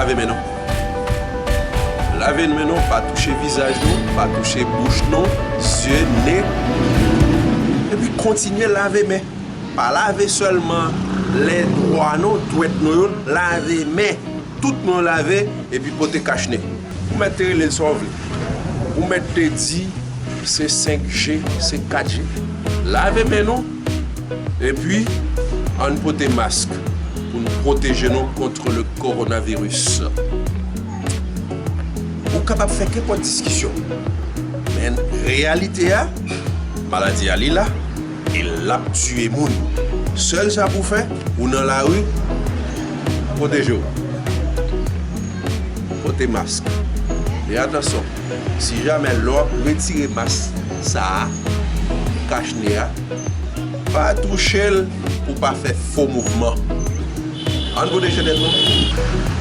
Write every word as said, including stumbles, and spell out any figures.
Lave men nou. Lave men nou, pa touche vizaj nou, pa touche bouch nou, zye, nen. Epi kontinye lave men. Pa lave sèlman lè dwa nou, dwèt nou yo, lave men. Tout men w lave, epi pote kach nen. Ou mèt te rele l sa w vle. Ou mèt te di se senk G, se kat G. Lave men nou, epi ann pote mask pou n pwoteje nou kont le coronavirus. Ou kapab fè kenpòt diskisyon, men reyalite a, maladi a li la, e l ap tiye moun. Sèl sa pou fè, ou nan lari, pwoteje w. Pote mask. E atansyon, si jamè lè w ap retire mask sa a, kach nen a, pa touche l pou pa fè fo mouvman. Ann pwoteje tèt nou.